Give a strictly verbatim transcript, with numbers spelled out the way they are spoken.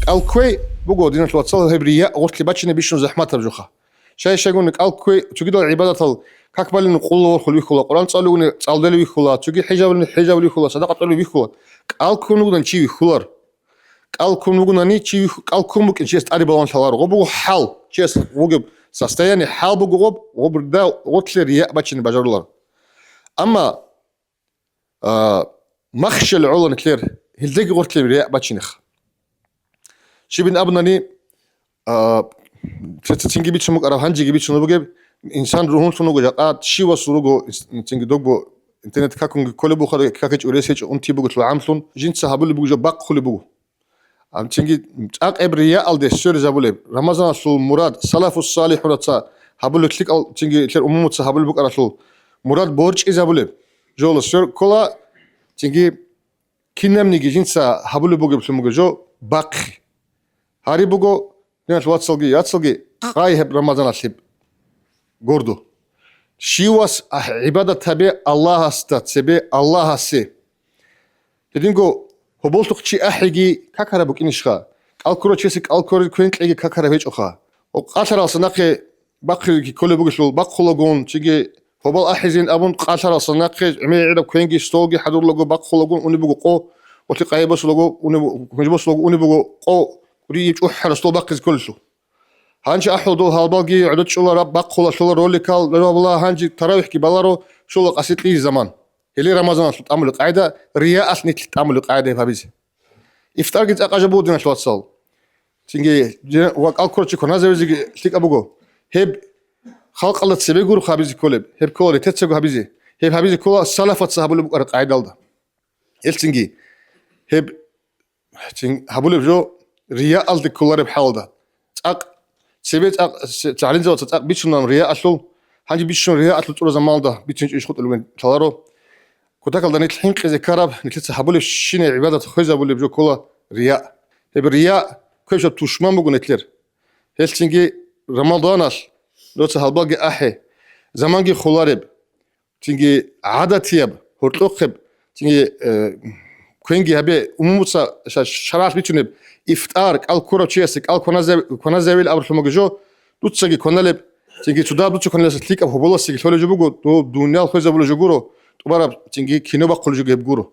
КӀал кквей буго, диналъул вацал, гьеб рияъ гъорлъе бачине бищун захӀматаб жоха. Щай-щайгун кӀал кквей цогидал гӀибадатал как балин къулла ворхул вихьула, Къуръан цӀалугуни цӀалдели вихьула, цоги хӀежабалин хӀежабали вихьула, садакъа кьолев вихьула. КӀал ккун вугодан чи вихьулар. КӀал ккун вугонани чи вихь-, кӀал ккун букӀин чияс тӀаде балагьун лъаларо. Гъо буго хӀал, чияс вугеб состояние, хӀал буго гъоб, гъоб да гъорлъе рияъ бачине бажарулар. Амма, а, махщел гӀоло нилъер, гьелдеги гъорлъе рияъ бачинеха. Щибин абунани, а, цецецинги бицун букӀараб, гьанжеги бицун бугеб, инсан ругьунлъун вуго жакъа, щивас руго, ин-, цинги догбо интернет какунги кколеб буха, какичӀо рес гьечӀо, унти буго лъугӀамлъун, жинца гьабулеб буго жо бахъулеб буго. Ам цинги цӀакъ гьеб рияалде сверизабулеб, Рамазаналъул мурад, салафус салихӀунаца гьабулеб, лъикӀал цинги лъер умумуца гьабулеб букӀаралъул мурад борчӀизабулеб, жоло свер ккола, цинги кинабниги жинца гьабулеб бугеблъун буго жо бахъи. Гьари буго, диналъ вацалги яцалги, къай гьеб Рамазаналъеб гордо. Щивас гӀибадат гьабе Аллагьасда цебе Аллагьасе. Гьединго гьоболлъухъ чи ахӀиги какараб букӀинищха? КӀал ккурав чиясе кӀал кквер квен кьеги какараб гьечӀоха. Къо къалъаралса нахъе бахъиги кколеб бугелъул бахъулагун, чиги гьобал ахӀизин абун, къалъаралса нахъе гӀемер гӀераб квенги столги хӀадурлаго бахъулагун унеб буго къо, гъолъи къайи босулаго унеб-, квенги босулаго унеб буго къо, кӀудияб чӀухӀараб стол бахъизе кколелъул. Гьанже ахӀул дол гьалбалги гӀодов чӀолараб бахъула лъола роликал, рабула гьанже таравихӀги баларо, щола къаси кьижи заман. Гьеле Рамазаналъул тӀамулеб къагӀида, рияалъ нилъ тӀамулеб къагӀида гьеб гьабизе. ИфтӀарги цӀакъ жо буго, диналъ вацал. Цинги, же-, ва кӀал ккурав чи кваназавизеги лъикӀаб буго. Гьеб халкъалда цебе гуро гьабизе кколеб, гьеб ккола ретецаго гьабизе. Гьеб гьабизе ккола салафаца гьабулеб букӀараб къагӀидалда. Гьелцинги, гьеб Цин гьабулеб жо рияалде кколареб хӀалда. ЦӀакъ, цебе цӀакъ, се-, гӀалимзабаца цӀакъ бицунан рияалъул, гьанже бицун рияалъул цӀура заманалда бицинчӀо иш хутӀулеб лъаларо. Кутакалда нилъ хӀинкъизе ккараб, нилъеца гьабулебщинаб гӀибадат хвезабулеб жо ккола рияъ. Гьеб рияъ квешаб тушман буго нилъер. Гьелцинги Рамаданалъ доца гьалбалги ахӀе, заманги холареб. Цинги гӀадатияб, гьоркьохъеб, цинги, э, квенги гьабе, умумуца ша-, шаргӀалъ бицунеб, ифтар, кӀал ккурав чиясе кӀал кваназав-, кваназавил абурлъун буго жо, дуцаги кваналеб, цинги цо дагьаб дуца кваналеб лъикӀаб гьоболасеги лъолеб жо буго, дов дуниял хвезабулеб жо гуро, тӀубараб цинги кино бахъулеб жо геб гуро.